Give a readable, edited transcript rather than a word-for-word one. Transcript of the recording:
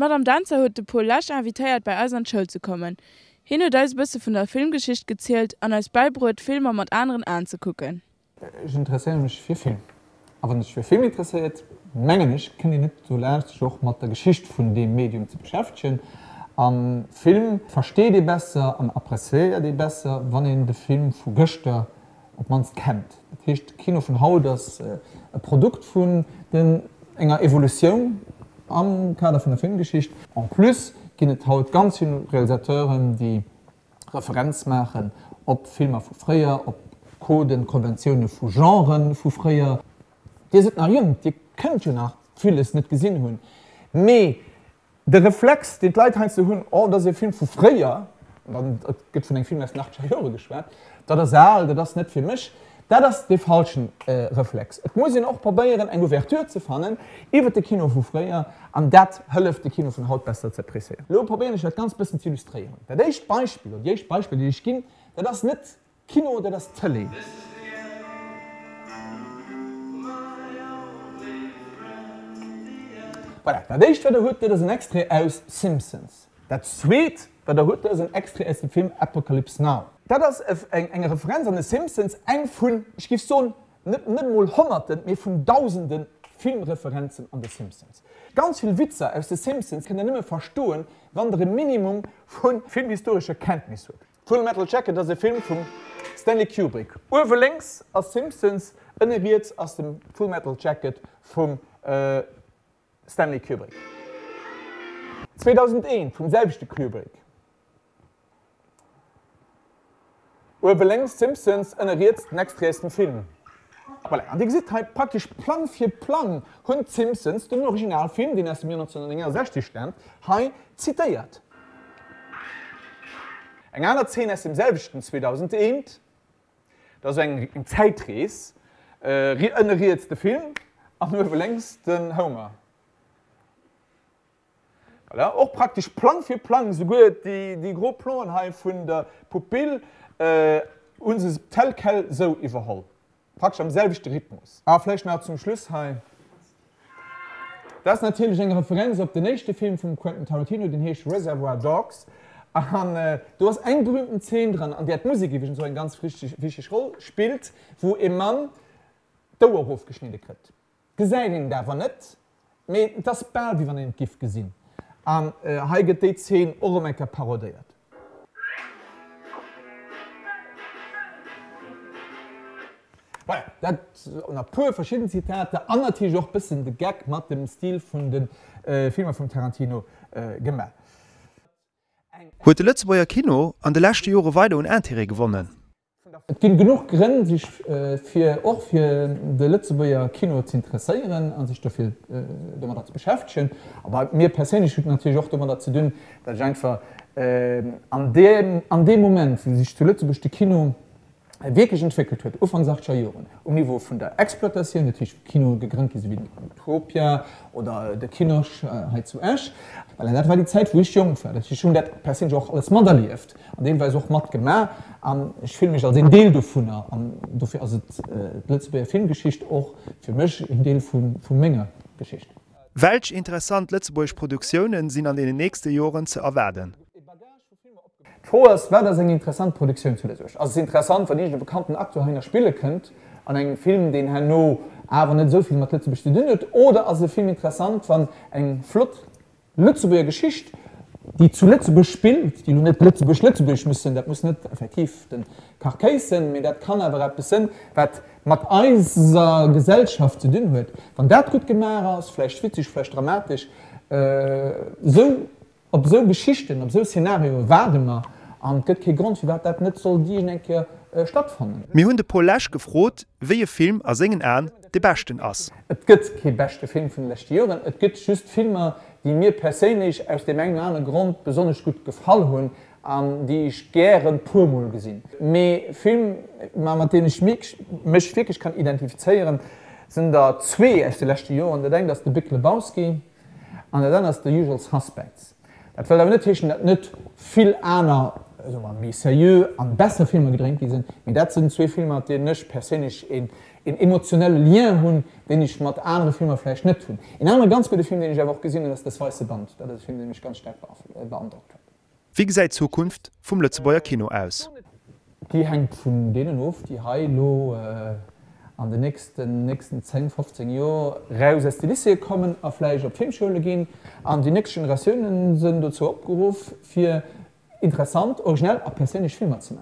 D'Madame Dentzer huet de Paul Lesch invitéiert bei eis an d'Schoul ze kommen. Hien huet eis e bësse vun der Filmgeschicht gezielt an eis bäibruet Filmer mat aneren Aen ze kucken. Ech interesséiere mech fir Film. A wann ee sech fir Film interesséiert, mengen ech, kënnt een net dolaanscht sech och mat der Geschicht vun deem Medium ze beschäftegen. A Film versteet ee besser an appreciéiert ee besser, wann een de Film vu gëschter op d'mannst kennt. Dat heescht, de Kino vun haut ass e Produkt vun den enger Evolutioun am Kader vun der Filmgeschicht. En plus ginn et haut ganz vill Realisateuren, déi Referenz maachen op Filmer vu fréier, op Coden, Konventioune vu Genrë vu fréier. Dir sidd nach jonk, Dir kënnt jo nach villes net gesinn hunn, mee De Reflex, deen d'Leit heiansdo hunn, oh, dat ass e Film vu fréier, an dann gëtt vun engem Film aus den achtzeger Jore geschwat, dat ass al, dat ass net fir mech, dat ass dee falschen Reflex. Et muss een och probéieren, eng Ouverture ze fannen iwwer de Kino vu fréier, an dat hëlleft, de Kino vun haut besser ze appréciéieren. Elo probéieren ech dat Ganzt bëssen ze illustréieren. Dat éischt Beispill, oder déi éischt Beispiller, déi ech ginn, dat ass net Kino, dat ass Tëlee. Voilà, dat éischt wat der hutt, dat ass en Extrait aus Simpsons. Dat zweet wat der hutt, dat ass en Extrait aus dem Film Apocalypse Now. Dat ass eng Referenz an de Simpsons, eng vun, ech géif soen, net net emol Honnerten, mee vun Dausende Filmreferenzen an de Simpsons. Ganz vill Witzer aus de Simpsons kënnt der nëmme verstoen, wann der e Minimum vu filmhistorescher Kenntnis hutt. Full Metal Jacket ass e Film vum Stanley Kubrick. Uewe lénks ass Simpsons, ënne riets ass de Full Metal Jacket vum Stanley Kubrick. 2001 vum selwechte Kubrick. Uewe lénks Simpsons, ënne riets den Extrait aus dem Film. Voilà, an Dir gesitt hei praktesch Plang fir Plang hunn d'Simpsons den Originalfilm, deen aus dem Joer 1969 staamt, hei zitéiert. Eng aner Zeen aus dem selwechten 2001, dat ass eng Zäitrees, ënne riets de Film an uewe lénks den Homer. Voilà, och praktesch Plang fir Plang, souguer déi gro Plangen hei vun der Pupill hu se tel quel sou iwwerholl. Praktesch am selwechte Rhythmus. A vläicht nach zum Schluss hei, dat ass natierlech eng Referenz op den éischte Film vum Quentin Tarantino, deen heescht Reservoir Dogs. An do ass eng berühmten Zeen dran, an där d'Musek iwwregens och eng ganz wichteg Roll spillt, wou e Mann d'Ouer erofgeschnidde kritt. Gesäit een et awer net, mee et ass bal wéi wann een et giff gesinn. An hei gëtt déi Zeen och erëm eng Kéier parodéiert. Voilà, dat nach puer verschidden Zitater an natierlech och bëssen de Geck mat dem Stil vun de Filmer vum Tarantino gemaach. Huet de Lëtzebuerger Kino an de leschte Jore weider un Intérêt gewonnen? Et ginn genuch Grënn sech fir och fir de Lëtzebuerger Kino z'interesséieren a sech dofir domadder ze beschäftegen. A bei mir perséinlech huet et natierlech och domadder ze dinn, datt ech einfach an deem an deem Moment wou sech zu Lëtzebuerg de Kino wierklech entwéckelt huet, Ufanks achtzeger Joren, um Niveau vun der Exploitatioun, dat heescht wou Kinoe gegrënnt gi sinn wéi den Utopia oder de Kinosch hei zu Esch, voilà, dat war déi Zäit wou ech jonk war. Dat heescht ech hunn dat perséinlech och alles materlieft. An deelweis och mat gemaach an ech fille mech als een Deel dovunner an dofir ass et d'Lëtzebuerger Filmgeschicht och fir mech een Deel vu menger Geschicht. Welch interessant lëtzebuergesch Produktiounen sinn an deenen nächste Joren ze erwaarden? D'Fro ass, Wat ass eng interessant Produktioun zu Lëtzebuerg? Ass et interessant, wann iergend e bekannten Acteur heihinner spille kënnt an engem Film, deen herno awer net esou vill mat Lëtzebuerg ze dinn huet? Oder ass e Film interessant, wann eng flott Lëtzebuerger Geschicht, déi zu Lëtzebuerg spillt, déi elo net Lëtzebuerg-Lëtzebuerg muss sinn, dat muss net effektiv de Kachkéis sinn, mee dat kann awer eppes sinn, wat mat eiser Gesellschaft ze dinn huet. Wann dat gutt gemaach ass, vläicht witzeg, vläicht dramatesch, esou, op esou Geschichten, op esou Szenarioe waarde mer an et gëtt kee Grond, firwat dat net sollt iergend eng Kéier stattfannen. Mir hunn de Paul Lesch gefrot, wéi e Film a sengen Aen de beschten ass. Et gëtt kee beschte Film vun de leschte Joren, et gëtt just Filmer, déi mir perséinlech aus deem engen oder anere Grond besonnesch gutt gefall hunn an déi ech gären puer mol gesinn. Mee Filmer, mat deenen ech mech wierklech kann identifizéieren, sinn der zwee aus de leschte Joren. Dat engt ass The Big Lebowski an dat anert ass The Usual Suspects. Dat wëllt awer net heeschen, datt net vill aner, soe mer, méi seriö an besser Filmer gedréint gi sinn, mee dat sinn zwee Filmer, mat deenen ech perséinlech een. een emotionelle Lien hunn, deen ech mat anere Filmer vläicht net hunn. Een anere ganz gudde Film, deen ech awer och gesinn hunn, ass Das weiße Band. Dat ass e Film, dee mech ganz staark beandrockt huet. Wéi gesäit d'Zukunft vum Lëtzebuerger Kino aus? Déi hänkt vun deenen of, déi hei elo an den nächsten nächsten 10, 15 Joer raus aus de Lycéeë kommen a vläicht op Filmschoule ginn. An déi nächst Generatiounen sënn dozou opgeruff, fir interessant, originell a perséinlech Filmer ze maachen.